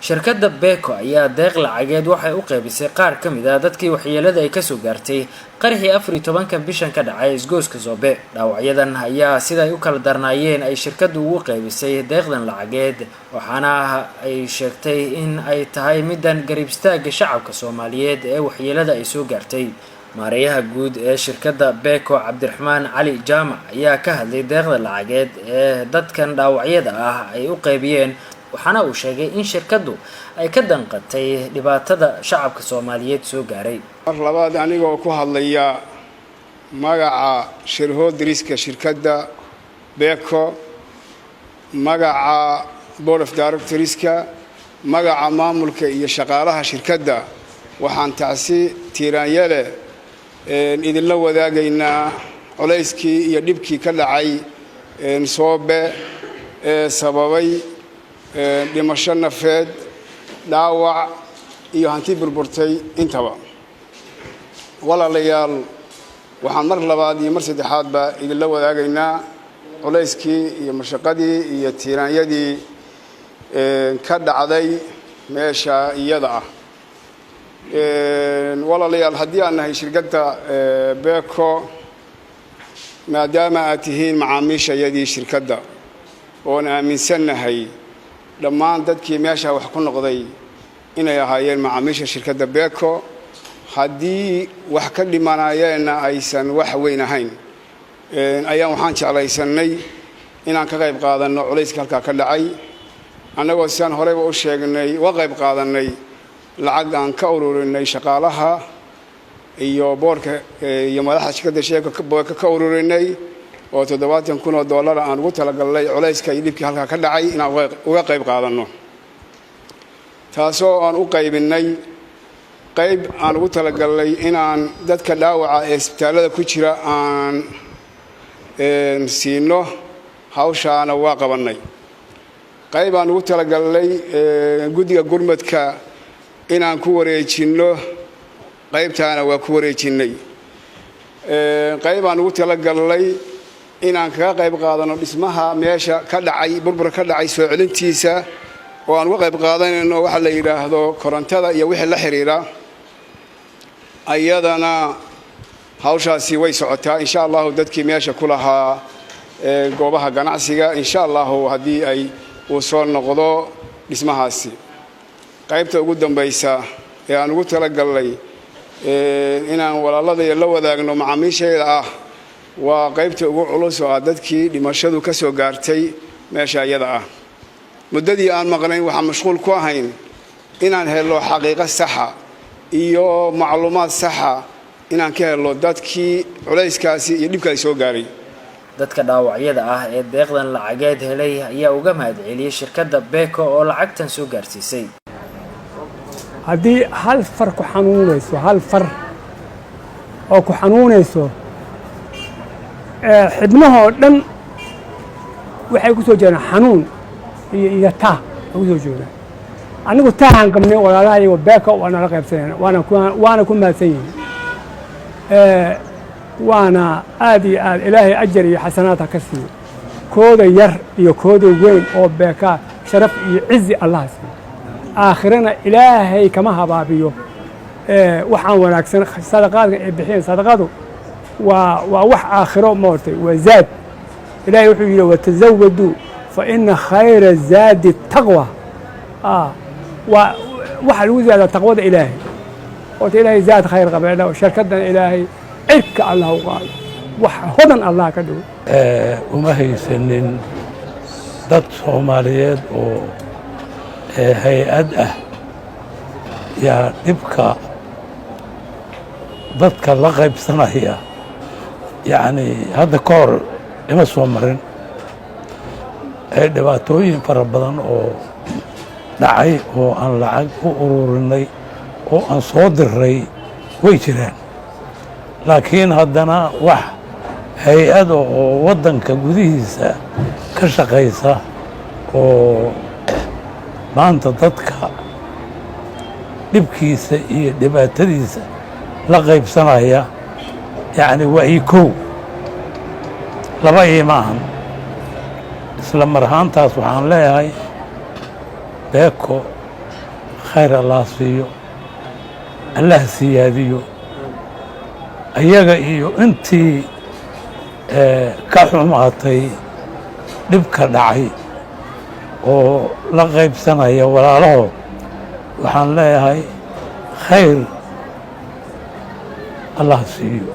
Shirkadda Beko ayaa deeq lacageed waxay u qaybisay qaar ka mid ah dadkii waxyeelada ay kasoo gaartay qaraxii 14-ka bishan ka dhacay isgoyska Zoobe. Dhaawacyadan ayaa siday u kala darnaayeen ay shirkaddu ugu qaybisay deeqdan lacageed, waxaana ay sheegtay in ay tahay middan garab istaagga shacabka Soomaaliyeed ee waxyeelada ay soo gaartay. Maareeyaha guud ee shirkadda Beko, Cabdiraxmaan Cali Jaamac, ayaa ka hadlay deeqda lacageed ee dadkan dhaawacyada ah ay u qaybiyeen, waxaana uu sheegay in shirkaddu ay ka danqatay dhibaatada shacabka Soomaaliyeed soo gaaray. Mar labaad, anigoo ku hadlaya magaca shareholderska shirkadda Beko, magaca board of directorska, magaca maamulka iyo shaqaalaha shirkadda, waxaan tacsi tiiraanyale idinla wadaagaynaa culayskii iyo dhibkii ka dhacay Soobe ee sababay dhimasho nafeed, dhaawac iyo hanti burburtay intaba. Walaalayaal, waxaan mar labaad iyo mar saddexaadba idinla wadaagaynaa culayskii iyo mashaqadii iyo tiiraanyadii ka dhacday meesha iyada ah. Walaalayaal, haddii aan nahay shirkadda Beko, maadaama aad tihiin macaamiishayadii shirkadda, oon aaminsannahay dhammaan dadkii meesha wax ku noqday inay ahaayeen macaamiisha shirkadda Beko, haddii wax ka dhimanayeenna aysan wax weyn ahayn, ayaan waxaan jeclaysannay inaan ka qayb qaadanno culayska halkaa ka dhacay, annagoo sidaan horeyba u sheegnay uga qayb qaadannay lacag aan ka ururinay shaqaalaha iyo boardka iyo madaxda shirkadda Beko ka ururinay, oo $70,000 aan ugu talagalnay culayska iyo dhibkii halkaa ka dhacay inaan uga qayb qaadanno, taasoo aan u qaybinay qayb aan ugu talagalnay inaan dadka dhaawaca ee isbitaallada ku jira aan siino. Hawshaana waa qabannay. Qayb aan ugu talagalnay guddiga gurmadka inaan ku wareejinno, qaybtaana waa ku wareejinnay. Qayb aan ugu talagalnay inaan kaga qayb qaadano dhismaha meesha ka dhacay, burbur ka dhacay, soo celintiisa, oo aan uga qayb qaadanayno waxa la yidhaahdo korontada iyo wixii la xiriira, ayadana hawshaasi way socotaa, insha Allahu. Dadkii meesha ku lahaa goobaha ganacsiga, insha Allahu, haddii ay uu soo noqdo dhismahaasi. Qaybta ugu dambaysa ee aan ugu talagalnay inaan walaaladaya la wadaagno macaamiishayda ah waa qaybta ugu culus, oo ah dadkii dhimashadu ka soo gaartay meesha iyada ah. Muddadii aan maqnayn waxaan mashquul ku ahayn inaan helno xaqiiqo saxa iyo macluumaad saxa inaan ka helno dadkii culayskaasi iyo dhibkaasi soo gaaray. Dadka dhaawacyada ah ee deeqdan lacageed helay ayaa uga mahadceliyey shirkadda Beko oo lacagtan soo gaarsiisay. Haddii hal far ku xanuunayso, hal far oo ku xanuunayso, xibnahoo dhan waxay ku soo jeedaan xanuun iyo taah ay ku soo jeedaan. Anigu taahan qabnay, walaalaha iyago Beko waa nala qaybsanayna, waana ku mahadsan yihiin, waana aad iyo aad. Ilaahay ajar iyo xasanaad ha ka siiyo kooda yar iyo kooda weyn oo Bekaa. Sharaf iyo cizi Allaha siiyo, aakhirana Ilaahay kama habaabiyo. Waxaan wanaagsan sadaqaadka ay bixiyeen, sadaqadu waa wax aakhiro moortay, waa zaad. Ilaahay wuxuu yidhi: "وتزودوا فإن خير الزاد التقوى." Waa waxa lagu zaadaa taqwada Ilaahay. Horta Ilaahay zaad khayr qabeedha, sharkaddan Ilaahay cirka Allah u qaado, wax hodan Allah ka dhigo. Uma haysanin dad Soomaaliyeed oo hay-ad ah yaa dhibka dadka la qaybsanaya. Yacni, hadda ka hor ima soo marin dhibaatooyin fara badan oo dhacay oo aan lacag u ururinay oo aan soo diray way jiraan, laakiin haddana wax hay-ada oo waddanka gudihiisa ka shaqaysa oo maanta dadka dhibkiisa iyo dhibaatadiisa la qaybsanaya, yacni, waa ii kow, laba ii maahan. Isla mar ahaantaas waxaan leeyahay Beko. Khayr Allah siiyo, Allah siyaadiyo ayaga iyo intii ka xumaatay dhibka dhacay oo la qaybsanaya walaalahood. Waxaan leeyahay, khayr Allah siiyo.